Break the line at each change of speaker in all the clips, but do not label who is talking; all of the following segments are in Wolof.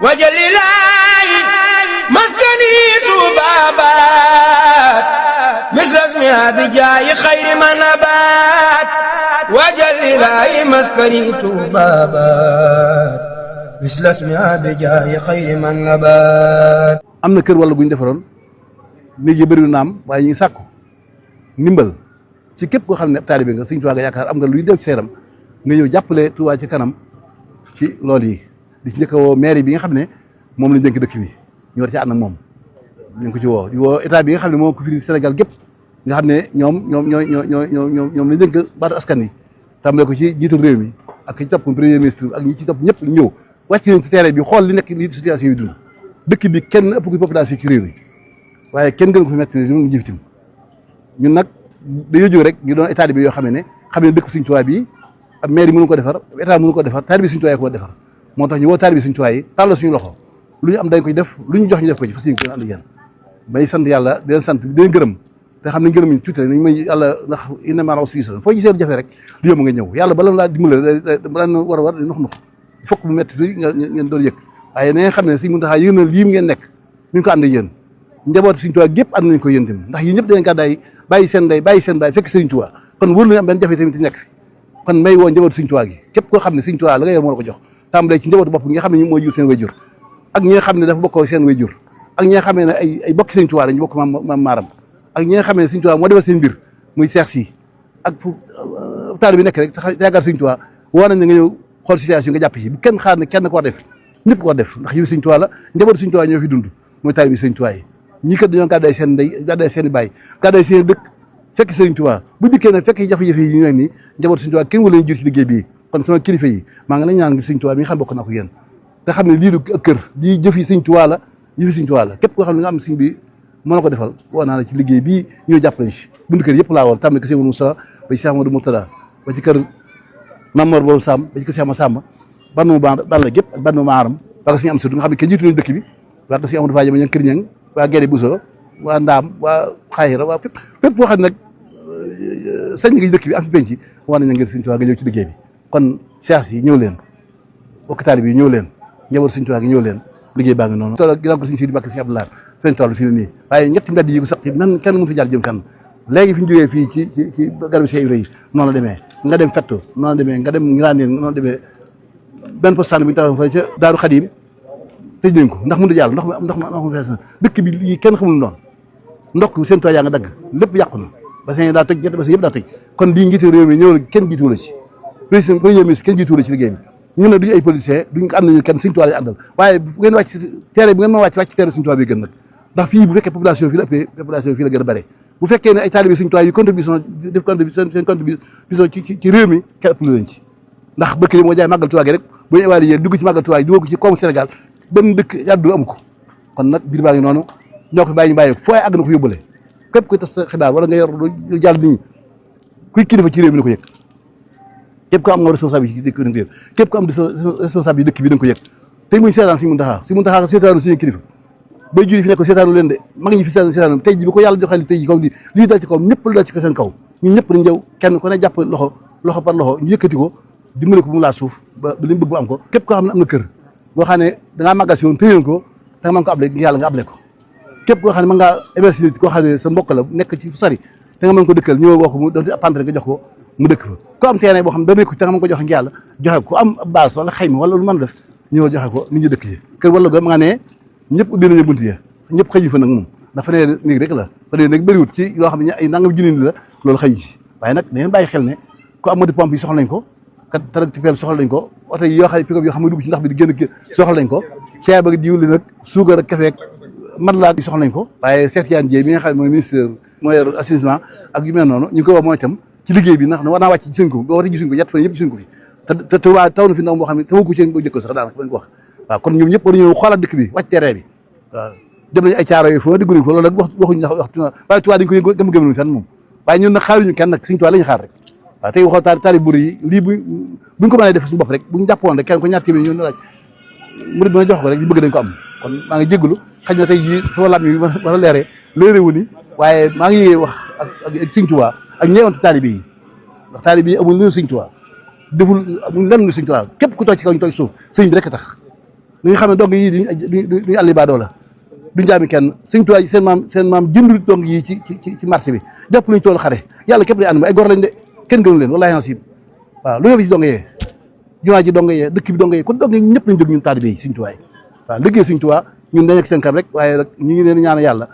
wajalilaayi maskani tuubaabaat misrasmi abijaayi xayri manabaat wajalilaayi maskani tuubaabaat misrasmi abijaayi xayri manabaat.
am na kër wala gu ñu defaroon néeg yi bëriwul naam waaye ñu ngi sàkku ndimbal ci képp koo xam ne taalibe nga Sëñ Tuubaa nga yaakaar am nga luy dew ci seeram nga ñëw jàppale Touba ci kanam ci loolu yi. di ci njëkk a woo maire bi nga xam ne moom lañ dénk dëkk bi ñu war ci ànd ak moom ñu ngi ko ci woo di woo état bi nga xam ne moo ko fi Sénégal gépp nga xam ne ñoom lañ dénk baatu askan wi tàmbale ko ci jiitu réew mi ak ci topp premier ministre ak ñi ci topp ñëpp ñëw wàcc nañ ci terrain bi xool li nekk li situation yi dund dëkk bi kenn ëpp ko population ci réew mi waaye kenn gën ko fi metti ne ñu jëftim ñun nag dañoo jóg rek ñu doon état bi yoo xam ne dëkk Sëñ Tuubaa bi ab maire yi mënu ko defar état mënu ko defar taalibe Sëñ Tuubaa ko defar moo tax ñu woo taalibe Sëñ Tuubaa yi tàllal suñu loxo lu ñu am dañ koy def lu ñu jox ñu def ko ci fas yéene ko ànd ak yéen may sant yàlla di leen sant di leen gërëm te xam ne gërëm ñu tuuti rek nañ may yàlla ndax inna ma'al usri yusran foo gisee lu jafe rek du yomb nga ñëw yàlla bala laa dimbale bala na war di nox fokk bu metti tuuti ngeen doon yëg waaye na ngeen xam ne Sëñ Muntaxaa yëg na lii ngeen nekk ñu ngi ko ànd ak yéen njaboot Sëñ Tuubaa gépp ànd nañ ko yéen tamit ndax yéen ñëpp dañ gàddaay bàyyi seen ndey bàyyi seen baay fekk Sëñ Tuubaa kon wóor nañu am benn jafe tamit nekk kon may woo njaboot Sëñ Tuubaa gi képp koo xam ne Sëñ Tuubaa la nga yor moo la ko jox tàmbalee ci njabootu bopp ñi nga xam ne ñu mooy jur seen wayjur ak ñi nga xam ne dafa bokkoo seen wayjur ak ñi nga xam ne ay bokki Sëñ Tuubaa dañu bokk maam maaram ak ñi nga xam ne Sëñ Tuubaa moo defal seen mbir muy seex si ak fu taalibe bi nekk rek yaakaar Sëñ Tuubaa woo nañ ne nga ñëw xool situation nga jàpp ci bu kenn xaar ne kenn ko war def ñëpp ko war def ndax yëf Sëñ Tuubaa la njabootu Sëñ Tuubaa ñoo fi dund mooy taalibe bi Sëñ Tuubaa yi ñii kat dañoo gàddaay seen ndey gàddaay seen i baay gàddaay seen dëkk fekk Sëñ Tuubaa bu dikkee nag fekk jafe-jafe yi ñu nekk nii njabootu Sëñ Tuubaa kenn wala ñu jur ci liggéey bii kon sama kilifa yi maa ngi lañ ñaan ngi Sëñ Tuubaa mi nga xam bokk naa ko yéen te xam ne lii du kër lii jëf yi Sëñ Tuubaa la jëfi Sëñ Tuubaa la képp koo xam ne nga am sëñ bi moo la ko defal woo naa la ci liggéey bii ñëw jàppale ci buntu kër yëpp laa woon tàmbali ko Sëñ Moussa ba ci Cheikh Amadou Mourtada ba ci kër Mamor boobu Samb ba ci kër Cheikh Massamba bannu Balla gépp ak bannu Maaram waa ko Sëñ am surtout nga xam ne kenn jiitu leen dëkk bi waa ko Sëñ Amadou Fadiama ña kër ñang waa Guédé Bousso waa Ndaam waa Xayra waa fépp foo xam ne nag sañ nga dëkk bi am fi penc war nañ ngeen Sëñ Tuubaa nga ñëw ci liggéey bi kon seex yi ñëw leen bokk taalibe bi ñëw leen njaboot Sëñ Tuubaa gi ñëw leen liggéey baa ngi noonu tool ginnaaw ko Sëñ Sidi Mbàkke Sëñ Abdoulaye seen tool fii nii waaye ñetti mbedd yi ko sax nan kenn mënu fi jaar jëm kan léegi fi ñu jógee fii ci garab Cheikh Ibra yi noonu la demee nga dem fetto noonu la demee nga dem Ngiraaneen noonu la demee benn postaan bu ñu taxaw fa ca Daaru Xadim tëj nañ ko ndax mënut a jàll ndox ma fees na dëkk bi lii kenn xamul noonu ndox Sëñ Tuubaa yaa nga dagg lépp yàqu na bassin daa tëj ñetti bassin yëpp daa tëj kon lii njiitu réew mi ñëw kenn jiituwu la ci président premier ministre kenn jiituwu la ci liggéey bi ñun nag duñu ay politiciens duñ ko ànd nañu kenn Sëñ Tuubaa lañu àndal waaye bu ngeen wàcc terrain bu ngeen ma wàcc terrain Sëñ Tuubaa bi gën nag ndax fii bu fekkee population fii la ëppee population fii la gën a bare bu fekkee ne ay taalibe Sëñ Tuubaa yu contribution def contribution seen contribution ci réew mi kenn ëpp lañ ci ndax bëkk yi moo jaay màggal Tuubaa gi rek bu ñu évalué dugg ci màggal Tuubaa yi dugg ko ci koomu Sénégal benn dëkk yàddu amu ko kon nag biir baa ngi noonu ñoo ko bàyyi ñu bàyyi fooy àgg na ko yóbbale képp koy tas xibaar wala nga yor lu jàll nit ñi kuy kilifa ci réew mi na ko yëg képp ko am nga responsabilité ci dëkk bi képp ko am responsabilité dëkk bi da nga ko yëg tey muñ seetaan Sëñ Muntaxaa seetaanu suñu kilifa bay juri fi nekk seetaanu leen de mag ñi fi seetaanu tey ji bi ko yàlla joxee tey ji kaw lii dal ci kaw ñëpp la dal ci seen kaw ñun ñëpp dañ jëw kenn ku ne jàpp loxo par loxo ñu yëkkati ko dimbale ko bu mu laa suuf ba li mu bëgg bu am ko képp koo xam ne am na kër boo xam ne dangaa màggal si woon tëyoon ko te nga mën ko able yàlla nga able ko képp koo xam ne mën ngaa émerger koo xam ne sa mbokk la nekk ci fu sori te nga mën ko dëkkal ñëw wax ko mu doon appantre nga jox ko mu dëkk fa ku am terrain boo xam ne dana ko te nga mën ko joxe ngi yàlla joxe ko ku am base wala xayma wala lu mën def ñëw joxe ko nit ñi dëkk yi kër wala ga ma nga ne ñëpp ubbi nañu bunt yi ñëpp xëyu fa nag moom dafa ne néeg rek la fa ne nag bëriwut ci loo xam ne ay nangam junni la loolu xëyu ci waaye nag da ngeen bàyyi xel ne ku am modi pompe yi soxla nañ ko kat tractopelle soxla nañ ko oto yi yoo xam ne pick-up yoo xam ne dugg ci ndax bi di génn soxla nañ ko ceeb ak diwlin nag suukar ak café ak matelas yi soxla nañ ko waaye Cheikh Tidiane Dièye mi nga xam ne mooy ministre mooy yor assainissement ak yu mel noonu ñu ngi koy wax mooy itam ci liggéey bi ndax war naa wàcc gisuñ ko boo waxee gisuñ ko ñett fan yëpp gisuñ ko fi te waa taw na fi ndaw moo xam ne tawu ko ci boo jëkko sax daanaka bañ ko wax waaw kon ñoom ñëpp war nañoo xoolaat dëkk bi wàcc terrain bi waaw dem nañu ay caaro yi foo diggunañ ko loolu nag waxuñu ndax waaye Tuubaa dañ ko gëm-gëm fenn moom waaye ñun nag xaaruñu kenn nag Sëñ Tuubaa la ñu xaar rek waaw tey waxoo taali buri yi lii buñ ko mënee def suñu bopp rek buñ jàppoon rek kenn ko ñaar téeméer ñu laaj murid bi jox ko rek ñu bëgg dañ ko am kon maa ngi jégalu xëy na tey jii sama lam yi war a leere wu ni waaye maa ngi wax ak Sëñ Tuubaa ak ñeewante taalibe yi ndax taalibe yi amul lu Sëñ Tuubaa deful amul lenn lu Sëñ Tuubaa képp ku toog ci kaw ñu toog suuf sëñ bi rek tax li nga xam ne dong yii duñu àlli baadoo la duñ jaami kenn sëñ Tuubaa seen maam jëndul dong yii ci marché bi jàpp luñu toolu xare yàlla képp lay ànd ay gor lañ de kenn gënu leen wallaahi ansib waaw lu nga fi si dong yee jumaa ji dong yee dëkk bi dong yee kon dong ñëpp lañ jóg ñun taalibe yi sëñ Tuubaa waaw liggéey sëñ Tuubaa ñun dañ nekk seen kanam rek waaye nag ñu ngi leen ñaan yàlla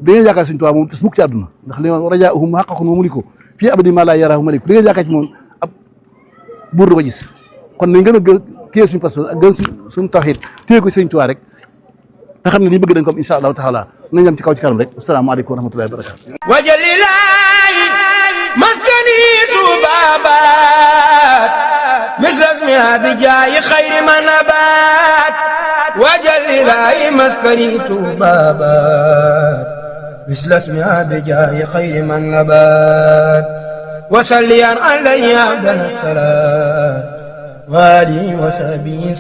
dañuy yaakaar sëñ Tuubaa moom tas mukk ci àdduna ndax li rajaahum haqqun wa muliku fii abadi ma laa yaraahu maliku da ngeen yaakaar ci moom ab buur du ko gis kon nañ gën a gën téye suñu pas-pas ak gën suñu tawhiid téye ko sëñ Tuubaa rek te xam ne li bëgg dañ ko am insha allahu taala nañ dem ci kaw ci kanam rek asalaamaaleykum wa rahmatullahi wa barakatu
wajalilaahi maskani tuubaabaat misrasmi abijaayi xayri ma nabaat wajalilaahi maskani tuubaabaat misrasmi abijaayi xayri ma nabaat wasalliyan alayhi abdal salaat wa alihi wa sahbihi